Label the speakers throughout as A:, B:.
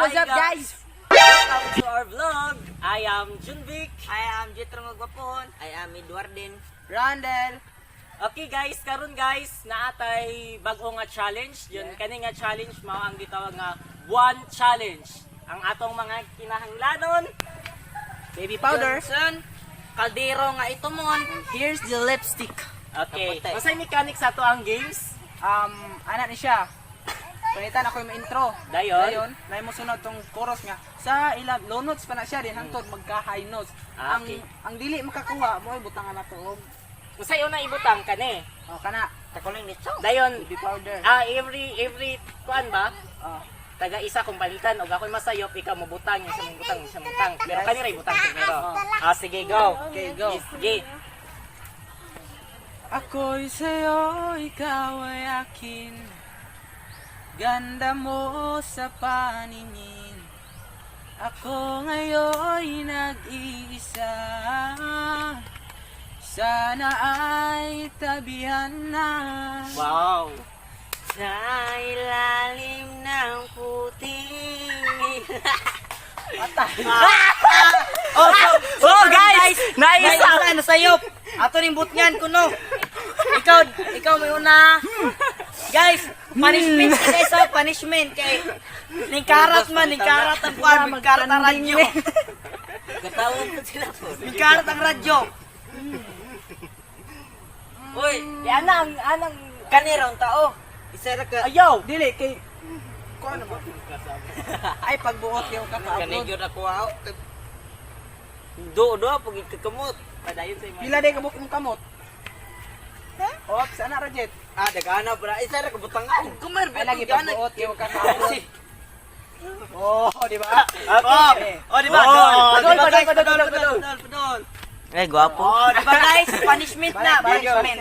A: What's
B: Hi,
A: up, guys?
B: Welcome to our vlog. I am Junvic.
C: I am Jetro Magwapon. I am Edwardin.
A: Randel.
B: Okay guys, karon guys, naatay bag-o nga challenge. Yun kani nga challenge mao ang gitawag nga one challenge. Ang atong mga kinahanglanon.
A: Baby powder.
C: Johnson. Kaldero nga ito mon.
A: Here's the lipstick.
B: Okay.
C: Kapote.
B: Masay mechanics ato ang games.
A: Ana ni siya. Panitan ako yung intro.
B: Dayon.
A: Dayon, na mo sunod tong chorus nga. Sa ila low notes pa na siya din hangtod magka high notes.
B: Ah,
A: Ang
B: okay.
A: ang dili makakuha mo ay butangan na to og.
B: Usay una ibutang kani.
A: Oh, kana
C: Takuling nito.
B: Dayon.
A: Baby powder.
B: Ah, every kuan ba?
A: Oh.
B: Taga isa kung palitan og ako'y masayop, ikaw mobutang, yung siya mobutang, yung siya mobutang. Pero kani ra ibutang primero. Ah, sige, go.
A: Okay, go.
B: Sige.
A: Ako'y sa'yo, ikaw ay akin. Ganda mo sa paningin. Ako ngayon'y nag-iisa. Sana ay tabihan na.
B: Wow.
C: Sa ilalim ng puting
A: Patay.
C: Oh,
B: Oh, guys!
C: Naisa
B: Naisa!
C: na sayop. Ato ning butngan kuno. Ikaw, ikaw may una. Guys, punishment guys, oh, punishment kay ningkarat man, ningkarat ang kuan, ningkarat ang radyo. Katawag ko sila po. Ningkarat ang radyo. Uy,
B: Di anang anang
C: kanirong tao. Isa ra ka.
B: Ayaw.
A: Dili, kay... Kung ano ba? Ay, pagbuot yung kaka-upload.
C: Kanigyo na kuha. Do do pag kakamot.
B: Padayon sa imo.
A: Pila day kabuk imong kamot? Ops, ana Rajet.
C: Ah, dagana para isa ra ka butangan. Kumer
A: Ay, lagi pagbuot yung kaka-upload. Oh, di ba?
C: Oh, oh, di ba?
B: Oh,
C: Dol,
B: di ba,
C: guys?
B: padol,
C: Padol,
B: padol,
C: padol, padol, padol. Eh, gwapo. Oh, di ba guys? Punishment na, punishment.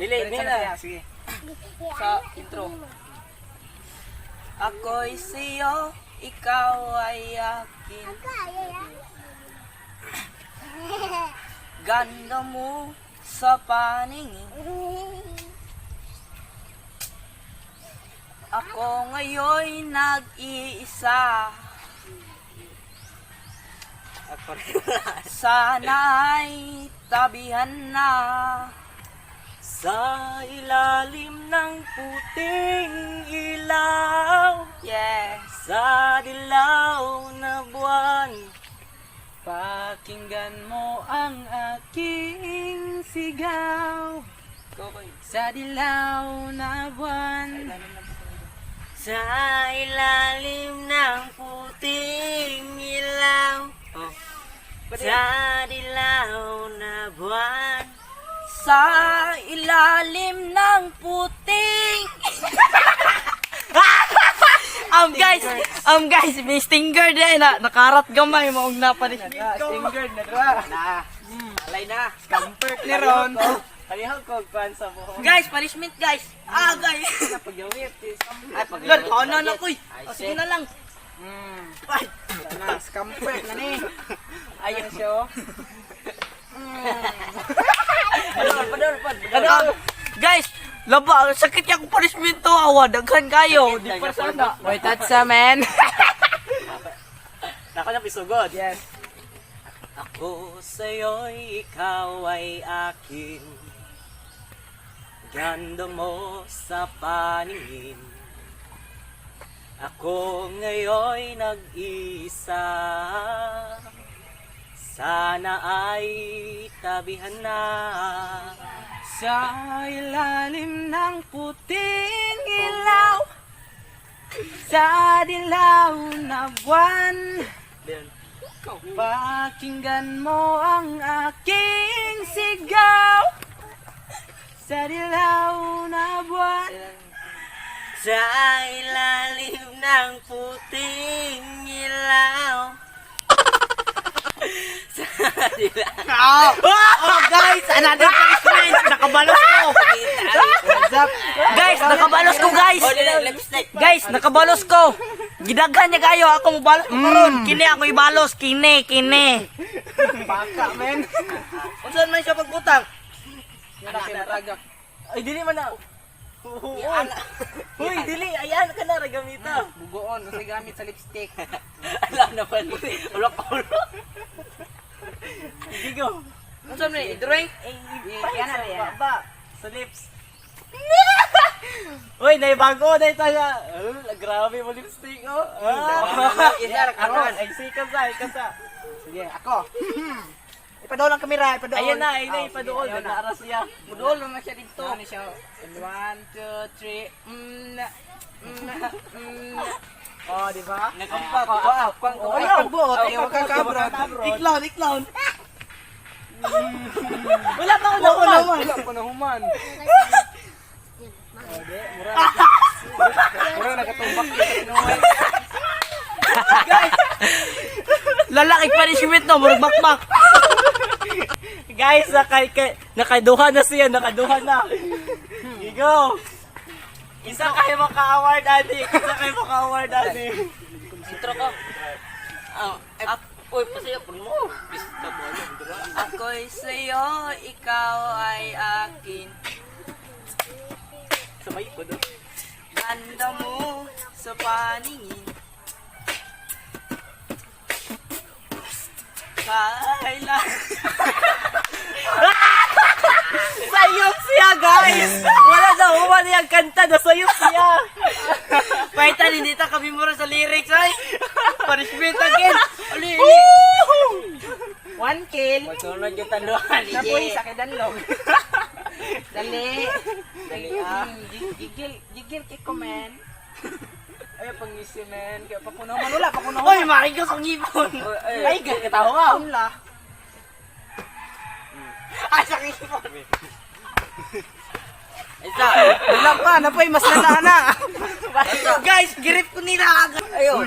B: Dili,
A: Dili,
B: dili na.
A: Sige.
C: Sa intro. Ako'y sa'yo, ikaw ay akin. Ganda mo sa paningin. Ako ngayon'y nag-iisa. Sana ay tabihan na.
B: Sa ilalim ng puting ilaw,
C: Yes.
B: sa dilaw na buwan.
A: Pakinggan mo ang aking sigaw sa dilaw na buwan.
C: Sa ilalim ng puting ilaw. Oh. Sa dilaw na buwan. Sa ilalim ng puting guys, may stinger din na nakarat gamay maong na punishment
A: Na, stinger na dra.
C: Na. Alay na.
A: Comfort ni Ron.
B: Palihog ko kuan sa buhok.
C: Guys, punishment guys. Ah, guys.
A: Pagyawit.
C: Ay, pag Lord, ano na koy. O, sige na lang. Ay.
A: Na, scamper na ni. Ayun siya. Oh.
C: Padol, padol, padol. Guys, laba, ang sakit niya kung punishment to. Awa, daghan kayo. Di pa sana.
A: Wait, that's a man.
B: Nako na pisugod.
A: Yes.
B: Ako sa'yo'y ikaw ay akin. Ganda mo sa paningin. Ako ngayon'y nag-isa. Sana ay tabihan na.
A: Sa ilalim ng puting ilaw, sa dilaw na buwan, pakinggan mo ang aking sigaw sa dilaw na buwan.
C: Sa ilalim ng puting ilaw. Sa ilalim. Oh, guys, another punishment. Nakabalos ko.
A: What's up?
C: Guys, nakabalos ko, guys. Guys, nakabalos ko. Gidaghan niya kayo. Ako mobalos ko karon. Kini ako ibalos. Kini, kini.
A: Baka, men.
C: Unsan man siya pagbutang?
A: Yan ang tinatagak.
B: Ay, dili man na. Uy, dili. Ay, Yan ka na ra gamita.
A: Bugoon, unsay gamit sa lipstick.
B: Alam na pala. Ulok ulo. Sige go.
C: Unsa man ni i-drink?
A: Yan na yan.
B: Ba, sa lips. Uy, naibago na ito nga. Grabe mo lipstick, oh. Ah.
C: Isa ra karon.
B: Ay, sikat sa, sikat sa.
A: Sige, ako. Ipadool ang kamera, ipadool.
B: Ayan na, ayun na,
A: Oh, sige,
B: ipadool.
A: ayaw na.
B: Nag-aaras siya.
C: Mudol man siya dito.
A: Ano siya? And one, two, three. Na, na, na. Oh, di ba?
B: Nagkampat.
A: Wow, kung
C: Ayaw.
A: pagbuot, ayaw ka kabra.
C: Iklawn, iklawn.
B: Wala pa ako naman.
A: Wala pa na human. Oh, di, mura. Mura nakatumbak sa tinuod.
C: Guys. Lalaki punishment no, murag bakbak.
B: Guys, nakaduha na siya, nakaduha na. Go. Isa kayo maka-award, Adi. Isa kayo maka-award, Adi.
C: Intro ko. Ah, uy, pasaya po mo. Ako'y sa'yo, ikaw ay akin.
B: Sabay ko doon.
C: Ganda mo sa paningin. Kailan?
B: Sayop siya, guys! Wala na, wala niyang kanta, nasayop siya.
C: Paitan, hindi ta kami mura sa lyrics ay. Punishment again. Ali, ali.
A: One kill.
C: Magsunod yung tanduan.
A: Napoy sa kidanlog. Dali. Dali ah. Gigil, gigil kay ko man. Ay, pangisi man. Kaya pakunaman wala, pakunaman.
C: Uy, makikos ang ibon.
B: Ay, katawa.
A: Wala.
C: Ay, sa ibon. Isa.
A: Wala pa, napoy mas lala na.
C: Guys, grip ko nila agad. Ayun.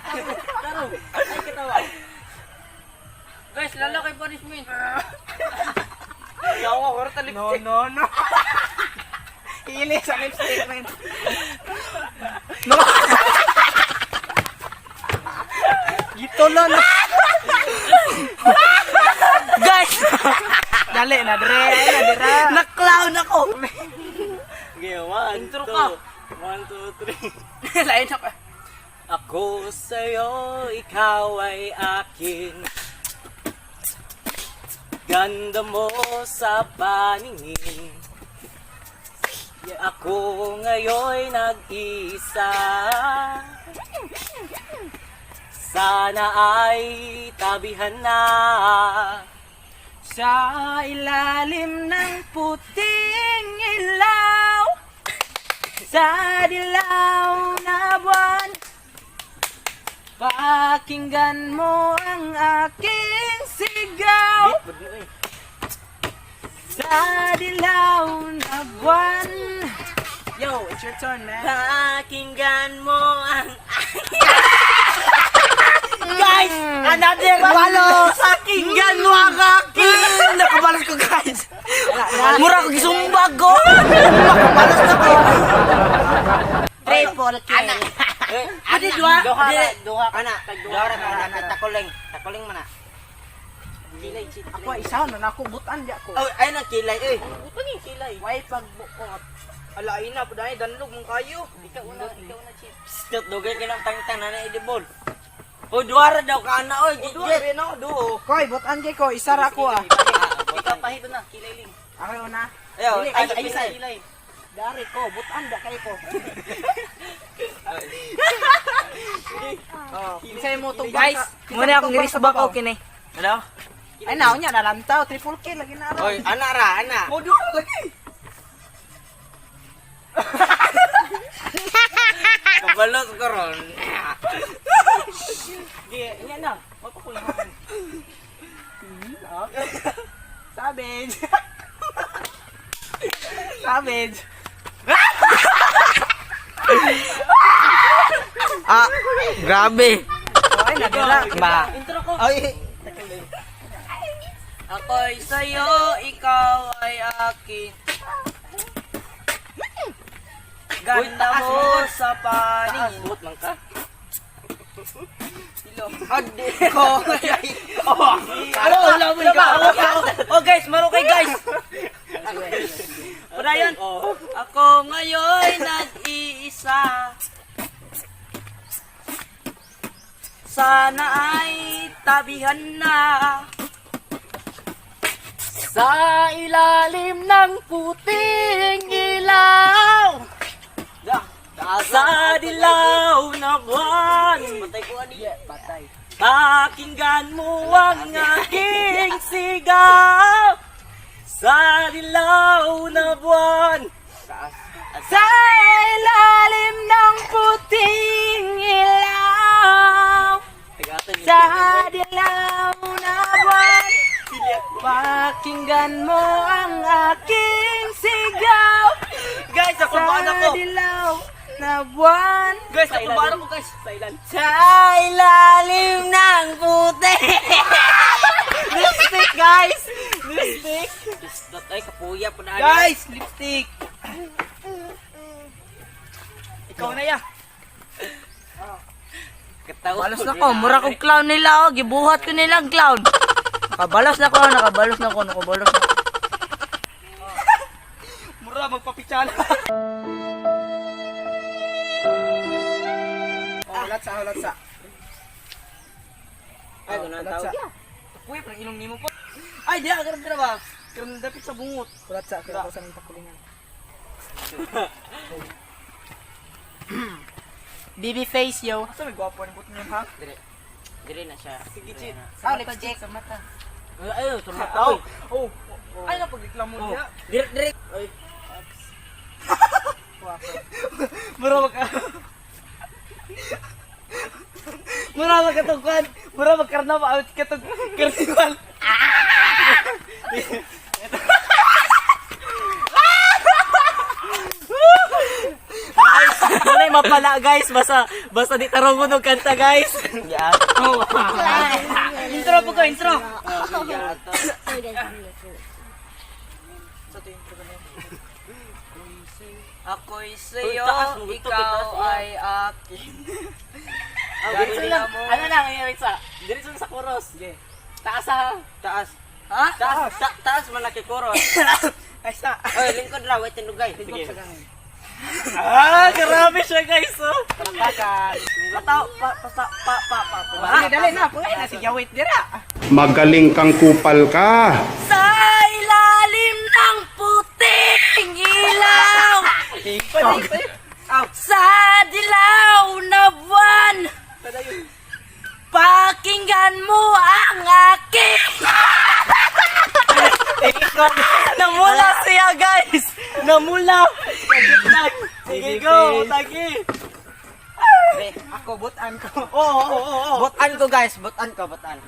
B: Ay, katawa.
C: Guys, lalaki punishment.
A: No, no, no. Hili sa lipstick man. No. Gitulon.
C: Guys,
A: Dali na dre, ay na dira.
C: na-clown ako.
B: Okay, one,
C: Intro
B: two.
C: ka.
B: One, two, three.
C: Lain ako.
B: Ako sa'yo, ikaw ay akin. Ganda mo sa paningin. Ako ngayon'y nag-isa. Sana ay tabihan na.
A: Sa ilalim ng puting ilaw, sa dilaw na buwan, pakinggan mo ang aking sigaw. Sa dilaw na buwan. Yo, it's your turn, man.
B: Pakinggan mo ang
C: Guys, another walo. Pakinggan mo ang aking. Nakabalas ko, guys. Mura ko gisumbag ko. Makabalas na ko.
A: Triple kill.
C: Adi dua.
B: Duha
C: Di.
B: ra, duha ka.
C: Ana,
B: Duha
C: duha ra ka na takuling. Takuling man na.
B: Kilay, chit.
A: Ako isa na nako butan di ako.
C: Oh, ay na kilay eh.
B: Butan yung kilay.
A: Why pagbuot?
C: Ala ay na puday danlog mong kayo.
B: Ikaw una, chit.
C: Psst, dugay kinang tangtang na na idibol. O duha ra daw ka ana oy. Duha ra no, duo.
A: Koy, butan kay ko, isa ra ko ah.
B: Ikaw pahito na, kilay ling.
A: Ako una.
C: Ayo,
A: Dili,
C: ay
B: Ay,
C: ay
B: sa
C: ay.
B: kilay.
A: Dari ko, butan da kay ko. Oh, kinsay mo tong
C: Guys, muna akong girisbak ko kini. Hello?
A: Ay naon niya nalantaw, triple kill lagi na
C: Oy, ana ra, ana.
A: Mo duha lagi.
C: Kabalot ko ron.
B: Sige, yan na. Magpakulangan.
A: Savage. Savage.
C: Ah, grabe.
A: Oh, ay nadira.
C: Ba.
B: Intro ko.
C: Ay. Ako'y sa'yo, ikaw ay akin. Ganda mo sa
B: Taas,
C: paningin.
B: buot man ka.
C: Adi ko. Oh, ano, wala mo. Abihan na.
B: Sa ilalim ng puting ilaw.
A: Da.
B: Sa dilaw na buwan.
A: Patay ko ani. Patay.
B: Pakinggan mo ang aking sigaw. Sa dilaw na buwan.
A: Taas.
B: Sa ilalim ng puting ilaw.
A: Tagatan.
B: Sa dilaw na buwan. Pakinggan mo ang aking sigaw.
C: Guys, nakulbaan ako.
B: Sa dilaw na buwan.
C: Guys, nakulbaan ako, guys.
B: Sa ilalim.
A: Sa ilalim ng puti.
B: Lipstick, guys! Lipstick!
A: Isdot ay kapuya po na.
C: Guys, lipstick. Ikaw na ya.
A: Katawa.
C: Balos na ko, mura kong clown nila oh, gibuhat ko nila ang clown. Nakabalos na ko, nakabalos na ko, nakabalos na ko. Mura magpapitsala.
A: Oh, latsa, oh, latsa. Ay,
C: Oh,
A: ganun ang
C: latsa.
A: tawag.
C: Uy, parang ilong nimo po. Ay, di ka karon ba? Karon dapit sa bungot.
A: Latsa, kaya ako sa nang pakulingan.
B: Baby face, yo.
C: Asa may gwapo ni buot niyo ha?
A: Dire. Dire na siya.
B: Sige, Chit.
A: Ah, lipstick.
C: Sa mata.
A: Ay, tumataw.
C: Oh. Oh. Ay, napagreklamo niya.
A: Dire, dire. Ay.
C: Mura mag Mura magkatugkan. Mura magkarnaba out katug karnival.
B: Guys, walay mapala, guys. Basta, basta di tarong mo nung kanta, guys.
A: Yeah.
C: Intro po ko, intro. Ako'y
A: Uy,
C: sa'yo,
B: taas mo, ito,
C: ikaw
B: itaas mo.
C: ay akin.
B: Diretso lang. Ano lang, Ritsa? Diretso lang sa chorus.
A: Sige.
B: Taas ha.
A: Taas.
C: Ha?
A: Taas, taas malaki koros.
C: Ay, sa.
A: Oy, lingkod ra, wait tinugay.
B: Sige. Ah, grabe siya, guys, oh.
A: Palakpakan.
C: Pataw, pa, pa, pa, pa, pa, pa.
A: Sige, dali na. Pungay na sige, wait dira.
D: Magaling kang kupal ka.
C: Sa ilalim ng puting ilaw, sa dilaw na buwan, pakinggan mo ang aking.
B: Namula siya, guys. Namula. Sige, go. Tagi.
A: Ako, butan ko.
B: Oo.
A: Butan ko, guys. Butan ko, butan.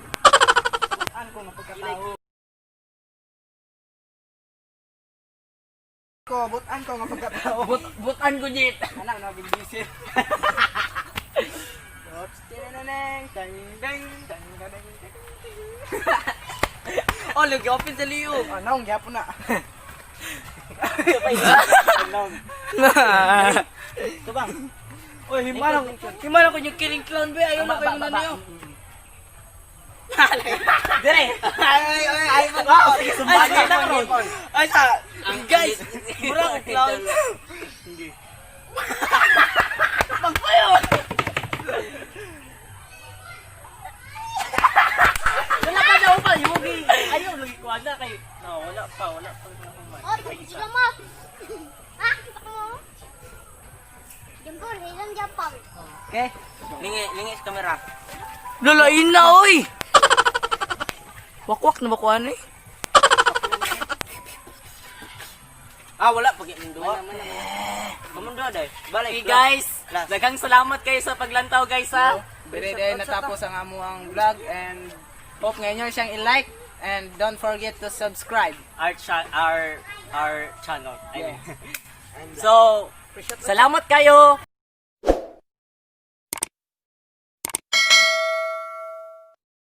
C: Butan ko nga pagkatao.
A: Ko, butan ko nga pagkatao.
C: Butan ko, Jit.
A: Anak na bibisit. Oops, tinananeng, tang dang tang dang dang.
C: Oh, lugi open sa liyo.
A: Oh, naong gyapon na.
B: Tubang.
C: Oy, himala ko yung killing clown be. Ayaw na kayo na niyo.
B: Dire.
A: Ay, ay, ay, ay,
B: Wow, sige, sumbagay na karon.
C: Ay, sa, guys, mura ko clown. Magpayo!
B: Wala pa daw pa, yugi. Ayaw, lugi ko na kay. No, wala pa, wala pa.
E: Oh, sila mo. Ha? Kita mo? Jempol, hilang Japan.
A: Okay. Lingi, lingi sa kamera.
C: Lalain na, oy! Wakwak na ba ko ano eh?
A: Ah, wala pag yung duha. Kamundo day. Balik.
B: Okay, guys. Daghang salamat kayo sa paglantaw, guys, ha.
F: Dere dahil natapos ang amuang vlog and hope ngayon nyo siyang i-like and don't forget to subscribe.
B: Our channel. I mean. So, salamat kayo.